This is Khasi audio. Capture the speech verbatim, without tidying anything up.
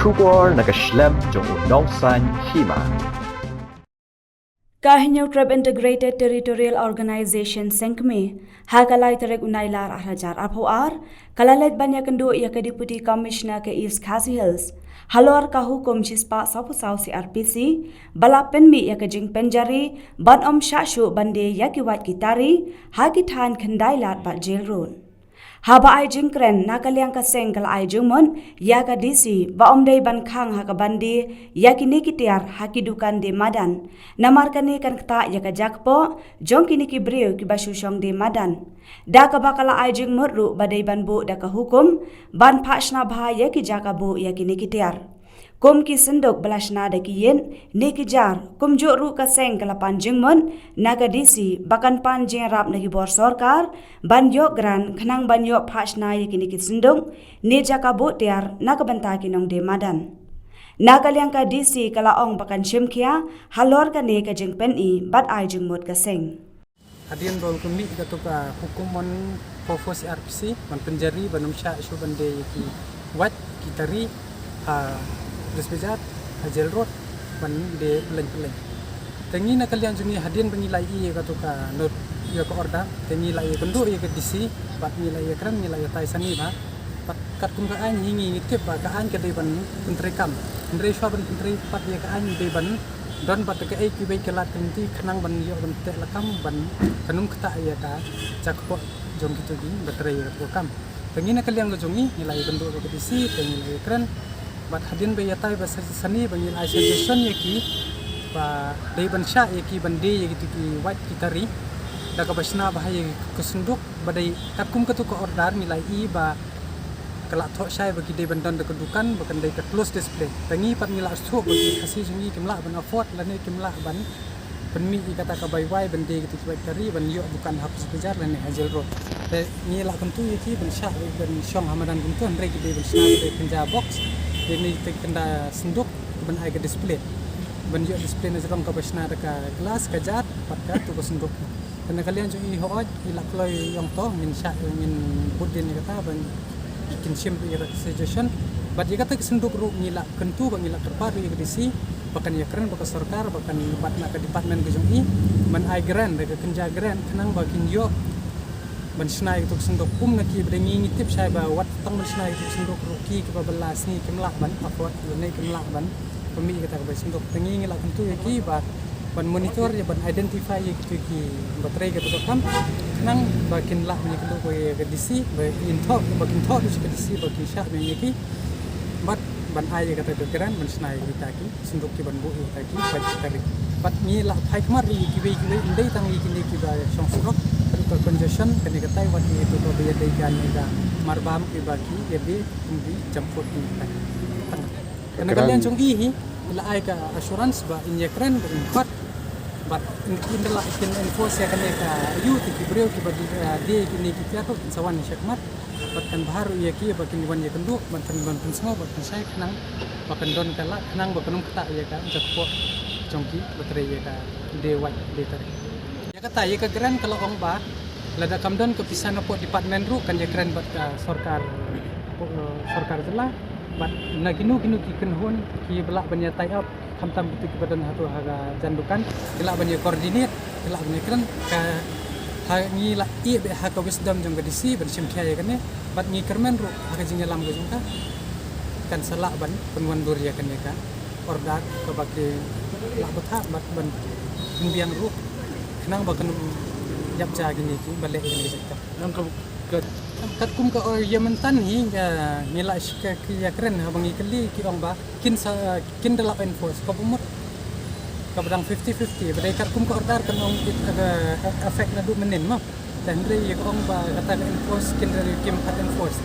Khubor na ka shlem jong u nongsan hima. Ka Hynñiewtrep Integrated Territorial Organization Seng Kmie, ha ka lai tarik u Nailar ar hajar arphew ar, ka la leit ban ïakynduh ïa ka Deputy Commissioner ka East Khasi Hills halor ka hukum shispah sawphew saw C R P C ba la pynmih ïa ka jingpynjari ban ym shah shuh ban die ïa ki wait ki tari ha ki thaiñ Khyndailad bad Jail Road. Haba ai jingkren, na ka liang ka seng ka la ai jingmut ïa ka D C ba ym dei ban khang ha ka ban die ïa kine ki tiar ha ki dukan die madan, namar kane kan ktah ïa ka jakpoh jong kine ki briew kiba shu shong die madan. Da kaba ka la ai jingmut ruh ba dei ban buh da ka hukum ban phah shna bha ïa ki jaka buh ïa kine ki tiar, kum ki synduk ba la shna da ki ïit ne ki jar. Kumjuh ruh ka seng ka la pan jingmut na ka D C ba kan pan jingïarap na ki bor sorkar ban ïoh grant khnang ban ïoh phah shna ïa kine ki synduk ne jaka buh tiar na ka bynta ki nongdie madan. Na ka liang ka D C ka la ong ba kan shim khia halor kane ka jingpyni bad ai jingmut ka seng. Hadien ba u pynmih kato ka hukum one four four C R P C ban pynjari ban ym shah shuh ban die ïa ki wait ki tari ha Police Bazar, ha Jail Road, ban die pyllein pyllein. Te ngi na ka liang jong ngi, hadien ba ngi la ïoh ïa kato ka note, ïa ka order, te ngi la ïakynduh ïa ka D C bad ngi la ïakren, ngi la ïatai sani bha. Bad katkum ka aiñ hi ngi ngi tip ba ka aiñ ka dei ban pyntreikam. Hynrei shuwa ban pyntrei pat ïa ka aiñ dei ban don bad kaei kiwei ki lad ki lynti khnang ban ïoh ban teh lakam ban kan ym ktah ïa ka jakpoh jong kito kiba trei ïa kato ka kam. Te ngi na ka liang ka jong ngi, ngi la ïakynduh bad ka D C, te ngi la ïakren. Bad hadien ba ïatai ba sa-, sani ba ngi la ai suggestion ïa ki ba dei ban shah ïa ki ban die ïa kito ki wait ki tari da kaba shna bha ïa ka synduk ba dei katkum kato ka order ngi la ïohi ba ka la thoh shai ba ki dei ban don da ka dukan ba kan dei ka close display. Te ngi pat ngi la sngewthuh ba ki Khasi jong ngi kim lah ban afford lane kim lah ban pynmih ïa kata ka bai wai ban die kito ki wait tari ban ïoh dukan ha Police Bazar lane ha Jail Road. Te ngi la kyntu ïa ki ban shah ban shong ha madan kumto, hynrei ki dei ban shna da kynja box, dei ne te kynja synduk ban ai ka display, ban ïoh display na jrong kaba shna da ka glass, ka jar bad kato ka synduk. Te na ka liang jong i hooid, i la kloi ïong to, ngin shah, ngin bud dien ïa kata ban kin shim ïa ka suggestion. Bad ïa kata ka synduk ruh ngi la kyntu bad ngi la kyrpad ïa ka D C ba kan ïakren bad ka sorkar, ba kan, bad na ka department ka jong i ban ai grant, da ka kynja grant khnang ba kin ïoh ban shna ïa kato ka synduk. Kum na ki ba dei ngi ngi tip shai ba wat tang ban shna ïa kato ka synduk ruh ki kiba bylla sngi kim lah ban afford lane kim lah ban pynmih ïa kata ka bai synduk. Te ngi ngi la kyntu ïa ki ba ban monitor ïa ban identify ïa kito kiba trei kato ka kam khnang ba kin lah ban ïakynduh ïa ka D C ba kin thoh, ba kin thoh da ka D C ba kin shah ïa ki bad ban ai ïa kata ka grant ban shna ïa kita ki synduk kiban buh ïa kita ki bai ki tari. Bad ngi la phai khmat ruh ïa kiwei kiwei, ym dei tang ïa kine kiba shong surok, ruh ka congestion kane katai, wat ïa kito ba ïadei ka ne ka marbam kiba ki ïadei kum ki jump foot ki katai. Tang katai. Kane ka liang jong i hi la ai ka assurance ba in ïakren ba in khot. Bad in kin da la kin enforce ïa kane ka ayu te ki briew kiba die, eh, die kine ki tiar ruh kin sa wan shakhmat. Bad kan bha ruh ïa ki ba kin wan ïakynduh, bad kan wan pynsngew, bad kan shai khnang ba kan don ka lad khnang ba kan ym ktah ïa ka jakpoh jong ki ba trei ïa ka die wait die tari. Ïa kata ïa ka grant ka la ong ba lada kam don ka pisa napoh department ruh kan ïakren bad ka sorkar, eh, sorkar jylla, bad na kino kino ki kynhun kiba lah ban ïa tie up, khamtam kito kiba don hato ha ka jan dukan, ki lah ban ïa coordinate, ki lah ban ïakren. Ka, ha ngi la ïeh beit ha ka wisdom jong ka D C ban shim khia ïa kane, bad ngi kyrmen ruh ha ka jingïalam ka jong ka kan sa lah ban pynwandur ïa kane ka order kaba ki lah bthah bad ban pynbiang ruh khnang ba kan ym ïap ja kine kiba leh ïa kane ka jaka. Nang ka, ka katkum ka, oh, ïa mynta hi, ka, ngi la shika ki ïakren haba ngi kylli ki ong ba kin sa, kin da la enforce, kaba mut kaba dang fifty fifty, ba dei katkum ka order kan ong it, ka, affect naduh mynnin mo. Te hynrei ïa ka ong ba kata ka enforce kin da kim pat enforce.